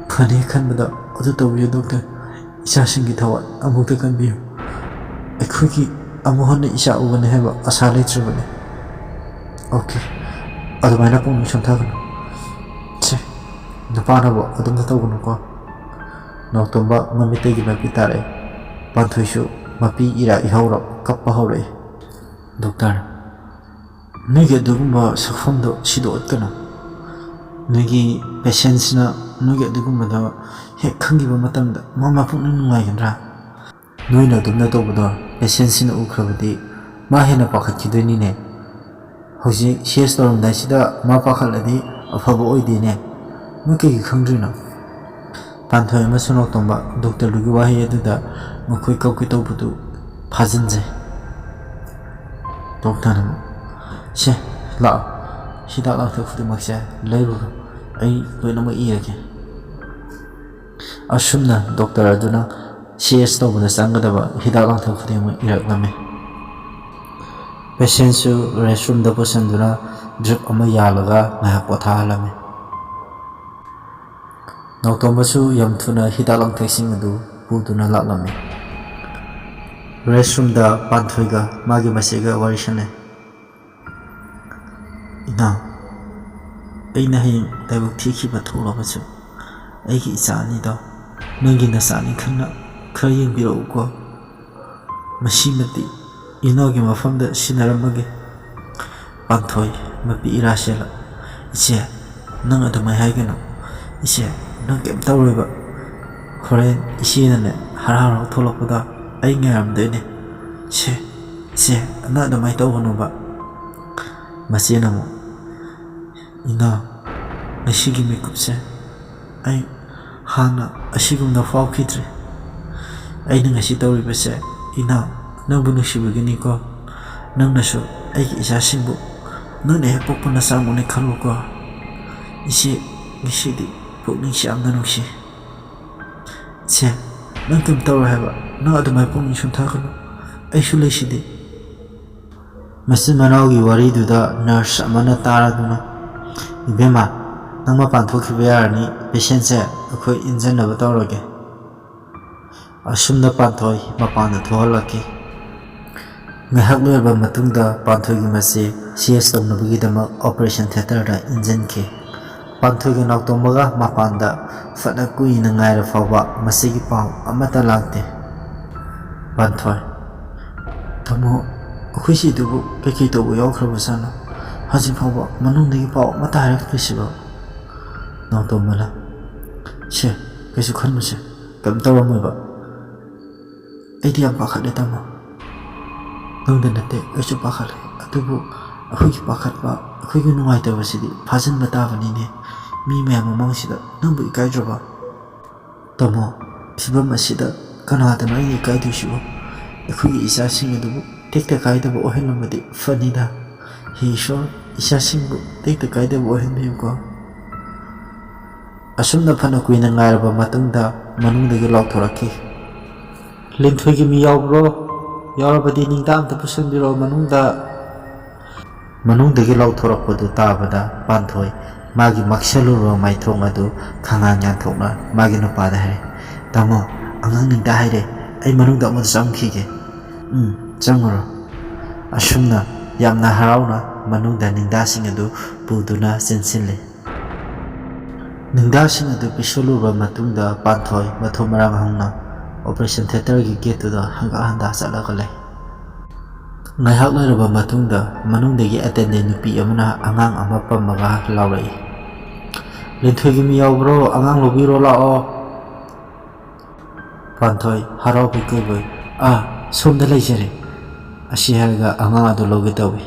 ꯐꯅꯤ ꯈꯟꯕꯗ ꯑꯗꯨ ꯇꯧꯕꯤꯌꯨ ꯗꯣꯛꯇꯔ꯫ ꯏꯆꯥꯁꯤꯡꯒꯤ ꯊꯋꯥꯏ ꯑꯃꯨꯛꯇ ꯀꯟꯕꯤꯌꯨ꯫ ꯑꯩꯈꯣꯏꯒꯤ ꯑꯃꯨꯛ ꯍꯟꯅ ꯏꯆꯥ ꯎꯒꯅꯤ ꯍꯥꯏꯕ ꯑꯁꯥ ꯂꯩꯇ꯭ꯔꯕꯅꯤ꯫" "ꯑꯣꯀꯦ, ꯑꯗꯨꯃꯥꯏꯅ ꯄꯨꯛꯅꯤꯡ ꯁꯣꯟꯊꯒꯅꯨ꯫ ꯁꯦ, ꯅꯨꯄꯥꯅꯕꯨ ꯑꯗꯨꯝꯅ ꯇꯧꯒꯅꯨꯀꯣ꯫" ꯅꯥꯎꯇꯣꯝꯕ ꯃꯃꯤꯠꯇꯒꯤ ꯃꯄꯤ ꯇꯥꯔꯛꯑꯦ꯫ ꯄꯥꯟꯊꯣꯏꯁꯨ ꯃꯄꯤ ꯏꯔꯥ ꯏꯍꯧꯔ ꯀꯞꯄ ꯍꯧꯔꯛꯑꯦ꯫ "ꯗꯣꯛꯇꯔ, ꯅꯣꯏꯒꯤ ꯑꯗꯨꯒꯨꯝꯕ ꯁꯛꯐꯝꯗꯣ ꯁꯤꯗ ꯎꯠꯀꯅꯨ꯫ ꯅꯣꯏꯒꯤ ꯄꯦꯁꯦꯟꯁꯤꯅ ꯅꯣꯏꯒꯤ ꯑꯗꯨꯒꯨꯝꯕꯗꯣ ꯍꯦꯛ ꯈꯪꯈꯤꯕ ꯃꯇꯝꯗ ꯃꯥ ꯃꯄꯨꯛꯅꯤꯡ ꯅꯨꯡꯉꯥꯏꯒꯗ꯭ꯔꯥ? ꯅꯣꯏꯅ ꯑꯗꯨꯝꯅ ꯇꯧꯕꯗꯣ ꯄꯦꯁꯦꯟꯁꯤꯅ ꯎꯈ꯭ꯔꯕꯗꯤ ꯃꯥ ꯍꯦꯟꯅ ꯄꯥꯈꯠꯈꯤꯗꯣꯏꯅꯤꯅꯦ꯫ ꯍꯧꯖꯤꯛ ꯁꯤ ꯑꯦꯁ ꯇꯧꯔꯝꯗꯥꯏꯁꯤꯗ ꯃꯥ ꯄꯥꯈꯠꯂꯗꯤ ꯑꯐꯕ ꯑꯣꯏꯗꯦꯅꯦ꯫ ꯅꯣꯏ ꯀꯩꯒꯤ ꯈꯪꯗ꯭ꯔꯤꯅꯣ?" ꯄꯥꯟꯊꯣꯏ ꯑꯃꯁꯨꯡ ꯅꯥꯎꯇꯣꯝꯕ ꯗꯣꯛꯇꯔ ꯂꯨꯒꯤ ꯋꯥꯍꯩ ꯑꯗꯨꯗ ꯃꯈꯣꯏ ꯀꯞꯀꯦ ꯇꯧꯕꯗꯨ ꯐꯥꯖꯤꯟꯖꯩ꯫ ꯗꯣꯛꯇꯔꯅ ꯑꯃꯨꯛ, "ꯁꯦ, ꯂꯥꯛꯑꯣ, ꯍꯤꯗꯥꯛ ꯂꯥꯡꯊꯛ ꯈꯨꯗꯤꯡꯃꯛꯁꯦ ꯂꯩꯔꯨꯔꯣ, ꯑꯩ ꯂꯣꯏꯅꯃꯛ ꯏꯔꯒꯦ"꯫ ꯑꯁꯨꯝꯅ ꯗꯣꯛꯇꯔ ꯑꯗꯨꯅ ꯁꯤ ꯑꯦꯁ ꯇꯧꯕꯗ ꯆꯪꯒꯗꯕ ꯍꯤꯗꯥꯛ ꯂꯥꯡꯊꯛ ꯈꯨꯗꯤꯡꯃꯛ ꯏꯔꯛꯂꯝꯃꯤ꯫ ꯄꯦꯁꯦꯟꯁꯨ ꯔꯦꯁꯔꯨꯝꯗ ꯄꯨꯁꯤꯟꯗꯨꯅ ꯗ꯭ꯔꯤꯞ ꯑꯃ ꯌꯥꯜꯂꯒ ꯉꯥꯏꯍꯥꯛ ꯄꯣꯊꯥꯍꯜꯂꯝꯃꯤ꯫ ꯅꯥꯎꯇꯣꯝꯕꯁꯨ ꯌꯥꯝ ꯊꯨꯅ ꯍꯤꯗꯥꯛ ꯂꯥꯡꯊꯛꯁꯤꯡ ꯑꯗꯨ ꯄꯨꯗꯨꯅ ꯂꯥꯛꯂꯝꯃꯤ꯫ ꯔꯦꯁꯔꯨꯝꯗ ꯄꯥꯟꯊꯣꯏꯒ ꯃꯥꯒꯤ ꯃꯆꯦꯒ ꯋꯥꯔꯤ ꯁꯥꯟꯅꯩ꯫ "ꯏꯅꯥꯎ, ꯑꯩꯅ ꯍꯌꯦꯡ ꯂꯥꯏꯕꯛ ꯊꯤꯈꯤꯕ ꯊꯣꯛꯂꯕꯁꯨ, ꯑꯩꯒꯤ ꯏꯆꯥ ꯑꯅꯤꯗꯣ ꯅꯪꯒꯤ ꯅꯆꯥꯅꯤ ꯈꯟꯅ ꯈꯔ ꯌꯦꯡꯕꯤꯔꯛꯎꯀꯣ꯫ ꯃꯁꯤꯃꯗꯤ ꯏꯅꯥꯎꯒꯤ ꯃꯐꯝꯗ ꯁꯤꯟꯅꯔꯝꯃꯒꯦ"꯫ ꯄꯥꯟꯊꯣꯏ, ꯃꯄꯤ ꯏꯔꯥ ꯁꯦꯜꯂ, "ꯏꯆꯦ, ꯅꯪ ꯑꯗꯨꯃꯥꯏ ꯍꯥꯏꯒꯅꯨ꯫ ꯏꯆꯦ, ꯅꯪ ꯀꯩꯝ ꯇꯧꯔꯣꯏꯕ꯫ ꯍꯣꯔꯦꯟ ꯏꯆꯦꯅꯅꯦ ꯍꯔꯥꯎ ꯍꯔꯥꯎ ꯊꯣꯛꯂꯛꯄꯗ ꯑꯩ ꯉꯥꯏꯔꯝꯗꯣꯏꯅꯦ꯫ ꯁꯦ, ꯏꯆꯦ, ꯅꯪ ꯑꯗꯨꯃꯥꯏ ꯇꯧꯒꯅꯣꯕ"꯫ ꯃꯆꯦꯅ ꯑꯃꯨꯛ, "ꯏꯅꯥꯎ, ꯉꯁꯤꯒꯤ ꯃꯤꯀꯨꯞꯁꯦ ꯑꯩ ꯍꯥꯟꯅ ꯑꯁꯤꯒꯨꯝꯅ ꯐꯥꯎꯈꯤꯗ꯭ꯔꯤ꯫ ꯑꯩꯅ ꯉꯁꯤ ꯇꯧꯔꯤꯕꯁꯦ, ꯏꯅꯥꯎ, ꯅꯪꯕꯨ ꯅꯨꯡꯁꯤꯕꯒꯤꯅꯤꯀꯣ꯫ ꯅꯪꯅꯁꯨ ꯑꯩꯒꯤ ꯏꯆꯥꯁꯤꯡꯕꯨ ꯅꯪꯅ ꯍꯦꯛ ꯄꯣꯛꯄ ꯅꯆꯥꯃꯛꯅꯤ ꯈꯜꯂꯨꯀꯣ꯫ ꯏꯆꯦ, ꯉꯁꯤꯗꯤ ꯄꯨꯛꯅꯤꯡꯁꯤ ꯌꯥꯝꯅ ꯅꯨꯡꯁꯤ"꯫ "ꯁꯦ, ꯅꯪ ꯀꯩꯝ ꯇꯧꯔꯣꯏ ꯍꯥꯏꯕ꯫ ꯅꯪ ꯑꯗꯨꯃꯥꯏꯅ ꯄꯨꯛꯅꯤꯡ ꯁꯣꯟꯊꯒꯅꯨ꯫ ꯑꯩꯁꯨ ꯂꯩꯁꯤꯗꯤ"꯫ ꯃꯆꯤꯟ ꯃꯅꯥꯎꯒꯤ ꯋꯥꯔꯤꯗꯨꯗ ꯅꯔꯁ ꯑꯃꯅ ꯇꯥꯔꯗꯨꯅ, "ꯏꯕꯦꯝꯃ, ꯅꯪ ꯃꯄꯥꯟ ꯊꯣꯛꯈꯤꯕ ꯌꯥꯔꯅꯤ, ꯄꯦꯁꯦꯟꯁꯦ ꯑꯩꯈꯣꯏ ꯏꯟꯖꯟꯅꯕ ꯇꯧꯔꯒꯦ"꯫ ꯑꯁꯨꯝꯅ ꯄꯥꯟꯊꯣꯏ ꯃꯄꯥꯟꯗ ꯊꯣꯛꯍꯜꯂꯛꯈꯤ꯫ ꯉꯥꯏꯍꯥꯛ ꯂꯩꯔꯕ ꯃꯇꯨꯡꯗ ꯄꯥꯟꯊꯣꯏꯒꯤ ꯃꯆꯦ ꯁꯤ ꯑꯦꯁ ꯇꯧꯅꯕꯒꯤꯗꯃꯛ ꯑꯣꯄꯔꯦꯁꯟ ꯊꯤꯌꯦꯇꯔꯗ ꯏꯟꯖꯟꯈꯤ꯫ ꯄꯥꯟꯊꯣꯏꯒ ꯅꯥꯎꯇꯣꯝꯕꯒ ꯃꯄꯥꯟꯗ ꯐꯅ ꯀꯨꯏꯅ ꯉꯥꯏꯔ ꯐꯥꯎꯕ ꯃꯁꯤꯒꯤ ꯄꯥꯎ ꯑꯃꯠꯇ ꯂꯥꯛꯇꯦ꯫ ꯄꯥꯟꯊꯣꯏ, "ꯇꯥꯃꯣ, ꯑꯩꯈꯣꯏ ꯁꯤꯗꯨꯕꯨ ꯀꯩꯀꯩ ꯇꯧꯕ ꯌꯥꯎꯈ꯭ꯔꯕꯖꯥꯠꯅꯣ? ꯍꯧꯖꯤꯛ ꯐꯥꯎꯕ ꯃꯅꯨꯡꯗꯒꯤ ꯄꯥꯎ ꯑꯃꯠꯇ ꯍꯥꯏꯔꯛꯇ꯭ꯔꯤꯁꯤꯕꯣ?" ꯅꯥꯎꯇꯣꯝꯕꯅ, "ꯁꯦ, ꯀꯩꯁꯨ ꯈꯟꯕꯁꯦ ꯀꯩꯝ ꯇꯧꯔꯝꯃꯣꯏꯕ꯫ ꯑꯩꯗꯤ ꯌꯥꯝ ꯄꯥꯈꯠꯂꯦ, ꯇꯥꯃꯣ꯫ ꯅꯪꯗ ꯅꯠꯇꯦ, ꯑꯩꯁꯨ ꯄꯥꯈꯠꯂꯦ꯫ ꯑꯗꯨꯕꯨ ꯑꯩꯈꯣꯏꯒꯤ ꯄꯥꯈꯠꯄ, ꯑꯩꯈꯣꯏꯒꯤ ꯅꯨꯡꯉꯥꯏꯇꯕꯁꯤꯗꯤ ꯐꯥꯖꯤꯟꯕ ꯇꯥꯕꯅꯤꯅꯦ꯫ ꯃꯤ ꯃꯌꯥꯝ ꯃꯃꯥꯡꯁꯤꯗ ꯅꯪꯕꯨ ꯏꯀꯥꯏꯗ꯭ꯔꯕ?" "ꯇꯥꯃꯣ, ꯐꯤꯕꯝ ꯑꯁꯤꯗ ꯀꯅꯥꯗꯅꯣ ꯑꯩꯅ ꯏꯀꯥꯏꯗꯣꯏꯁꯤꯕꯣ? ꯑꯩꯈꯣꯏꯒꯤ ꯏꯆꯥꯁꯤꯡ ꯑꯗꯨꯕꯨ ꯇꯦꯛꯇ ꯀꯥꯏꯗꯕ ꯑꯣꯏꯍꯜꯂꯝꯃꯗꯤ ꯐꯅꯤꯗ꯫ ꯍꯦ ꯏꯁꯣꯔ, ꯏꯆꯥꯁꯤꯡꯕꯨ ꯇꯦꯛꯇ ꯀꯥꯏꯗꯕ ꯑꯣꯏꯍꯟꯕꯤꯌꯨꯀꯣ꯫" ꯑꯁꯨꯝꯅ ꯐꯅ ꯀꯨꯏꯅ ꯉꯥꯏꯔꯕ ꯃꯇꯨꯡꯗ ꯃꯅꯨꯡꯗꯒꯤ ꯂꯥꯎꯊꯣꯔꯛꯈꯤ, "ꯂꯤꯟꯊꯣꯏꯒꯤ ꯃꯤ ꯌꯥꯎꯕ꯭ꯔꯣ? ꯌꯥꯎꯔꯕꯗꯤ ꯅꯤꯡꯗꯥ ꯑꯝꯇ ꯄꯨꯁꯤꯟꯕꯤꯔꯛꯑꯣ ꯃꯅꯨꯡꯗ꯫" ꯃꯅꯨꯡꯗꯒꯤ ꯂꯥꯎꯊꯣꯔꯛꯄꯗꯨ ꯇꯥꯕꯗ ꯄꯥꯟꯊꯣꯏ ꯃꯥꯒꯤ ꯃꯛꯁꯜꯂꯨꯔꯕ ꯃꯥꯏꯊꯣꯡ ꯑꯗꯨ ꯈꯪꯉꯥꯟ ꯉꯥꯟꯊꯣꯛꯅ ꯃꯥꯒꯤ ꯅꯨꯄꯥꯗ ꯍꯥꯏꯔꯦ, "ꯇꯥꯃꯣ, ꯑꯉꯥꯡ ꯅꯤꯡꯗꯥ ꯍꯥꯏꯔꯦ꯫ ꯑꯩ ꯃꯅꯨꯡꯗ ꯑꯃꯨꯛ ꯆꯪꯈꯤꯒꯦ꯫" "ꯎꯝ, ꯆꯪꯉꯨꯔꯣ꯫" ꯑꯁꯨꯝꯅ ꯌꯥꯝꯅ ꯍꯔꯥꯎꯅ ꯃꯅꯨꯡꯗ ꯅꯤꯡꯗꯥꯁꯤꯡ ꯑꯗꯨ ꯄꯨꯗꯨꯅ ꯆꯦꯟꯁꯤꯜꯂꯤ꯫ ꯅꯤꯡꯗꯥꯁꯤꯡ ꯑꯗꯨ ꯄꯤꯁꯜꯂꯨꯔꯕ ꯃꯇꯨꯡꯗ ꯄꯥꯟꯊꯣꯏ ꯃꯊꯣꯡ ꯃꯔꯥꯡ ꯍꯪꯅ ꯑꯣꯄꯔꯦꯁꯟ ꯊꯤꯌꯦꯇꯔꯒꯤ ꯒꯦꯠꯇꯨꯗ ꯍꯪꯒꯠ ꯍꯟꯗꯥ ꯆꯠꯂꯒ ꯂꯩ꯫ ꯉꯥꯏꯍꯥꯛ ꯂꯩꯔꯕ ꯃꯇꯨꯡꯗ ꯃꯅꯨꯡꯗꯒꯤ ꯑꯦꯇꯦꯟꯗꯦꯟ ꯅꯨꯄꯤ ꯑꯃꯅ ꯑꯉꯥꯡ ꯑꯃ ꯄꯝꯃꯒ ꯂꯥꯎꯔꯛꯏ, "ꯂꯤꯟꯊꯣꯏꯒꯤ ꯃꯤ ꯌꯥꯎꯕ꯭ꯔꯣ? ꯑꯉꯥꯡ ꯂꯧꯕꯤꯔꯣ ꯂꯥꯛꯑꯣ꯫" ꯄꯥꯟꯊꯣꯏ ꯍꯔꯥꯎꯕꯣꯏ ꯀꯩꯕꯣꯏ, "ꯑꯥ, ꯁꯣꯝꯗ ꯂꯩꯖꯔꯦ" ꯑꯁꯤ ꯍꯥꯏꯔꯒ ꯑꯉꯥꯡ ꯑꯗꯨ ꯂꯧꯒꯦ ꯇꯧꯏ꯫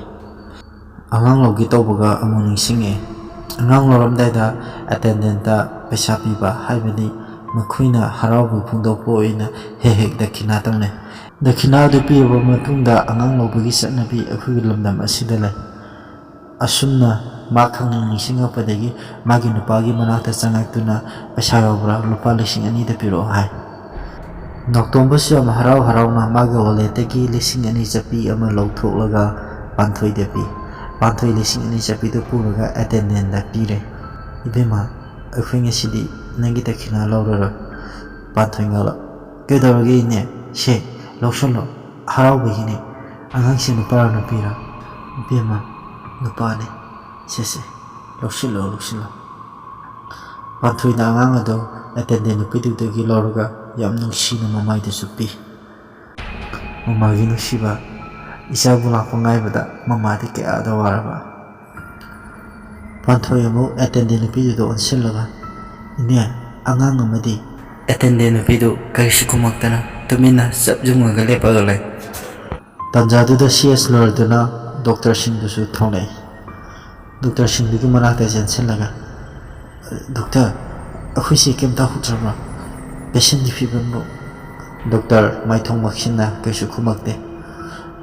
ꯑꯉꯥꯡ ꯂꯧꯒꯦ ꯇꯧꯕꯒ ꯑꯃꯨꯛ ꯅꯤꯡꯁꯤꯡꯉꯛꯑꯦ꯫ ꯑꯉꯥꯡ ꯂꯧꯔꯝꯗꯥꯏꯗ ꯑꯦꯇꯦꯟꯗꯦꯟꯠꯇ ꯄꯩꯁꯥ ꯄꯤꯕ, ꯍꯥꯏꯕꯗꯤ ꯃꯈꯣꯏꯅ ꯍꯔꯥꯎꯕ ꯐꯣꯡꯗꯣꯛꯄ ꯑꯣꯏꯅ ꯍꯦꯛ ꯍꯦꯛ ꯗꯈꯤꯅꯥ ꯇꯧꯅꯩ꯫ ꯗꯈꯤꯅꯥ ꯑꯗꯨ ꯄꯤꯔꯕ ꯃꯇꯨꯡꯗ ꯑꯉꯥꯡ ꯂꯧꯕꯒꯤ ꯆꯠꯅꯕꯤ ꯑꯩꯈꯣꯏꯒꯤ ꯂꯝꯗꯝ ꯑꯁꯤꯗ ꯂꯩ꯫ ꯑꯁꯨꯝꯅ ꯃꯥ ꯈꯪꯅꯤꯡ ꯅꯤꯡꯁꯤꯡꯉꯛꯄꯗꯒꯤ ꯃꯥꯒꯤ ꯅꯨꯄꯥꯒꯤ ꯃꯅꯥꯛꯇ ꯆꯪꯉꯛꯇꯨꯅ, "ꯄꯩꯁꯥ ꯌꯥꯎꯕ꯭ꯔꯥ? ꯂꯨꯄꯥ ꯂꯤꯁꯤꯡ ꯑꯅꯤꯗ ꯄꯤꯔꯛꯑꯣ" ꯍꯥꯏ꯫ ꯅꯥꯎꯇꯣꯝꯕꯁꯨ ꯌꯥꯝ ꯍꯔꯥꯎ ꯍꯔꯥꯎꯅ ꯃꯥꯒꯤ ꯋꯥꯂꯦꯠꯇꯒꯤ ꯂꯤꯁꯤꯡ ꯑꯅꯤ ꯆꯠꯄꯤ ꯑꯃ ꯂꯧꯊꯣꯛꯂꯒ ꯄꯥꯟꯊꯣꯏꯗ ꯄꯤ꯫ ꯄꯥꯟꯊꯣꯏ ꯂꯤꯁꯤꯡ ꯑꯅꯤ ꯆꯠꯄꯤꯗꯨ ꯄꯨꯔꯒ ꯑꯦꯇꯦꯟꯗꯦꯟꯗ ꯄꯤꯔꯦ꯫ "ꯏꯕꯦꯝꯃ, ꯑꯩꯈꯣꯏ ꯉꯁꯤꯗꯤ ꯅꯪꯒꯤ ꯗꯈꯤꯅꯥ ꯂꯧꯔꯔꯣꯏ꯫" ꯄꯥꯟꯊꯣꯏ ꯉꯛꯂꯛ, "ꯀꯩꯗꯧꯔꯒꯦ ꯏꯅꯦ? ꯁꯦ, ꯂꯧꯁꯜꯂꯣ, ꯍꯔꯥꯎꯕꯒꯤꯅꯦ꯫ ꯑꯉꯥꯡꯁꯦ ꯅꯨꯄꯥꯔ ꯅꯨꯄꯤꯔ?" "ꯏꯕꯦꯝꯃ, ꯅꯨꯄꯥꯅꯦ꯫ ꯁꯦ, ꯁꯦ, ꯂꯧꯁꯤꯜꯂꯣ, ꯂꯧꯁꯤꯜꯂꯣ꯫" ꯄꯥꯟꯊꯣꯏꯅ ꯑꯉꯥꯡ ꯑꯗꯨ ꯑꯦꯇꯦꯟꯗꯦꯟ ꯅꯨꯄꯤꯗꯨꯗꯒꯤ ꯂꯧꯔꯒ ꯌꯥꯝ ꯅꯨꯡꯁꯤꯅ ꯃꯃꯥꯏꯗꯁꯨ ꯄꯤ꯫ ꯃꯃꯥꯒꯤ ꯅꯨꯡꯁꯤꯕ, ꯏꯆꯥꯕꯨ ꯂꯥꯛꯄ ꯉꯥꯏꯕꯗ ꯃꯃꯥꯗꯤ ꯀꯌꯥꯗ ꯋꯥꯔꯕ꯫ ꯄꯥꯟꯊꯣꯏ ꯑꯃꯨꯛ ꯑꯦꯇꯦꯟꯗꯦꯟ ꯅꯨꯄꯤꯗꯨꯗ ꯑꯣꯟꯁꯤꯜꯂꯒ, "ꯏꯅꯦ, ꯑꯉꯥꯡ ꯑꯃꯗꯤ?" ꯑꯦꯇꯦꯟꯗꯦꯟ ꯅꯨꯄꯤꯗꯨ ꯀꯔꯤꯁꯨ ꯈꯨꯝꯃꯛꯇꯅ ꯇꯨꯃꯤꯟꯅ ꯆꯞ ꯌꯨꯡꯉꯒ ꯂꯦꯞꯄꯒ ꯂꯩ꯫ ꯇꯥꯟꯖꯥꯗꯨꯗ ꯁꯤ ꯑꯦꯁ ꯂꯣꯏꯔꯗꯨꯅ ꯗꯣꯛꯇꯔꯁꯤꯡꯗꯨꯁꯨ ꯊꯣꯛꯂꯛꯏ꯫ ꯗꯣꯛꯇꯔꯁꯤꯡꯗꯨꯒꯤ ꯃꯅꯥꯛꯇ ꯆꯦꯟꯁꯤꯜꯂꯒ, "ꯗꯣꯛꯇꯔ, ꯑꯩꯈꯣꯏꯁꯦ ꯀꯩꯝ ꯇꯧꯍꯧꯗ꯭ꯔꯕ꯭ꯔꯣ? ꯄꯦꯁꯦꯟꯒꯤ ꯐꯤꯕꯝꯕꯨ?" ꯗꯣꯛꯇꯔ ꯃꯥꯏꯊꯣꯡ ꯃꯛꯁꯤꯟꯅ ꯀꯩꯁꯨ ꯈꯨꯝꯃꯛꯇꯦ꯫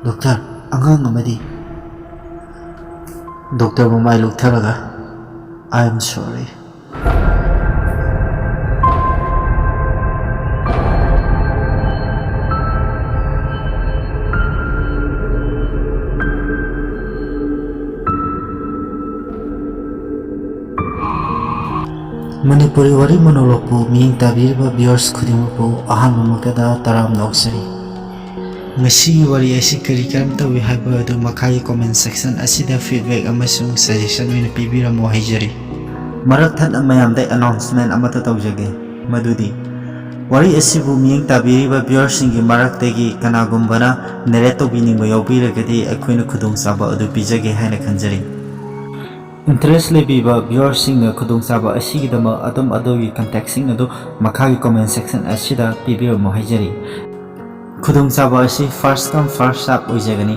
"ꯗꯣꯛꯇꯔ, ꯑꯉꯥꯡ ꯑꯃꯗꯤ?" ꯗꯣꯛꯇꯔ ꯃꯃꯥꯏ ꯂꯨꯛꯊꯔꯒ, "I am sorry." ꯃꯅꯤꯄꯨꯔꯤ ꯋꯥꯔꯤ ꯃꯣꯅꯣꯂꯣꯒꯄꯨ ꯃꯤꯠꯌꯦꯡ ꯇꯥꯕꯤꯔꯤꯕ viewers ꯈꯨꯗꯤꯡꯃꯛꯄꯨ ꯑꯍꯥꯟꯕꯃꯛꯇꯗ ꯇꯔꯥꯝꯅ ꯑꯣꯛꯆꯔꯤ꯫ ꯉꯁꯤꯒꯤ ꯋꯥꯔꯤ ꯑꯁꯤ ꯀꯔꯤ ꯀꯔꯝ ꯇꯧꯏ ꯍꯥꯏꯕ ꯑꯗꯨ ꯃꯈꯥꯒꯤ comment section ꯑꯁꯤꯗ feedback ꯑꯃꯁꯨꯡ suggestion ꯑꯣꯏꯅ ꯄꯤꯕꯤꯔꯝꯃꯨ ꯍꯥꯏꯖꯔꯤ꯫ ꯃꯔꯛ ꯊꯠꯅ ꯃꯌꯥꯝꯗ announcement ꯑꯃꯠꯇ ꯇꯧꯖꯒꯦ, ꯃꯗꯨꯗꯤ ꯋꯥꯔꯤ ꯑꯁꯤꯕꯨ ꯃꯤꯠꯌꯦꯡ ꯇꯥꯕꯤꯔꯤꯕ viewerꯁꯤꯡꯒꯤ ꯃꯔꯛꯇꯒꯤ ꯀꯅꯥꯒꯨꯝꯕꯅ narrate ꯇꯧꯕꯤꯅꯤꯡꯕ ꯌꯥꯎꯕꯤꯔꯒꯗꯤ ꯑꯩꯈꯣꯏꯅ ꯈꯨꯗꯣꯡꯆꯥꯕ ꯑꯗꯨ ꯄꯤꯖꯒꯦ ꯍꯥꯏꯅ ꯈꯟꯖꯔꯤ꯫ Interest ꯂꯩꯕꯤꯕ viewerꯁꯤꯡꯅ ꯈꯨꯗꯣꯡꯆꯥꯕ ꯑꯁꯤꯒꯤꯗꯃꯛ ꯑꯗꯣꯝ ꯑꯗꯣꯝꯒꯤ contactꯁꯤꯡ ꯑꯗꯨ ꯃꯈꯥꯒꯤ comment section ꯑꯁꯤꯗ ꯄꯤꯕꯤꯔꯝꯃꯨ ꯍꯥꯏꯖꯔꯤ꯫ ꯈꯨꯗꯣꯡꯆꯥꯕ ꯑꯁꯤ first come first serve ꯑꯣꯏꯖꯒꯅꯤ꯫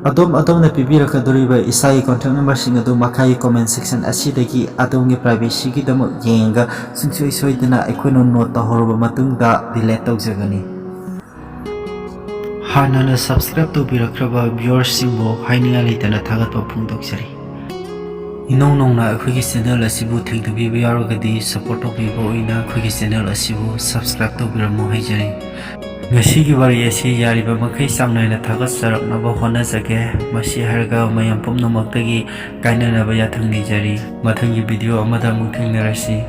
ꯑꯗꯣꯝ ꯑꯗꯣꯝꯅ ꯄꯤꯕꯤꯔꯛꯀꯗꯧꯔꯤꯕ ꯏꯁꯥꯒꯤ contact numberꯁꯤꯡ ꯑꯗꯨ ꯃꯈꯥꯒꯤ comment section ꯑꯁꯤꯗꯒꯤ ꯑꯗꯣꯝꯒꯤ privacyꯒꯤꯗꯃꯛ ꯌꯦꯡꯉꯒ ꯁꯨꯡꯁꯣꯏ ꯁꯣꯏꯗꯅ ꯑꯩꯈꯣꯏꯅ note ꯇꯧꯍꯧꯔꯕ ꯃꯇꯨꯡꯗ delete ꯇꯧꯖꯒꯅꯤ꯫ ꯍꯥꯟꯅꯅ subscribe ꯇꯧꯕꯤꯔꯛꯈ꯭ꯔꯕ viewerꯁꯤꯡꯕꯨ ꯍꯥꯏꯅꯤꯡꯉꯥꯏ ꯂꯩꯇꯅ ꯊꯥꯒꯠꯄ ꯐꯣꯡꯗꯣꯛꯆꯔꯤ꯫ ꯏꯅꯧ ꯅꯧꯅ ꯑꯩꯈꯣꯏꯒꯤ channel ꯑꯁꯤꯕꯨ ꯊꯦꯡꯅꯕꯤꯕ ꯌꯥꯎꯔꯒꯗꯤ support ꯇꯧꯕꯤꯕ ꯑꯣꯏꯅ ꯑꯩꯈꯣꯏꯒꯤ channel ꯑꯁꯤꯕꯨ subscribe ꯇꯧꯕꯤꯔꯝꯃꯨ ꯍꯥꯏꯖꯔꯤ꯫ ꯉꯁꯤꯒꯤ ꯋꯥꯔꯤ ꯑꯁꯤ ꯌꯥꯔꯤꯕ ꯃꯈꯩ ꯆꯥꯡ ꯅꯥꯏꯅ ꯊꯥꯒꯠꯆꯔꯛꯅꯕ ꯍꯣꯠꯅꯖꯒꯦ꯫ ꯃꯁꯤ ꯍꯥꯏꯔꯒ ꯃꯌꯥꯝ ꯄꯨꯝꯅꯃꯛꯇꯒꯤ ꯀꯥꯏꯅꯅꯕ ꯌꯥꯊꯪ ꯅꯤꯖꯔꯤ꯫ ꯃꯊꯪꯒꯤ video ꯑꯃꯗ ꯑꯃꯨꯛ ꯊꯦꯡꯅꯔꯁꯤ꯫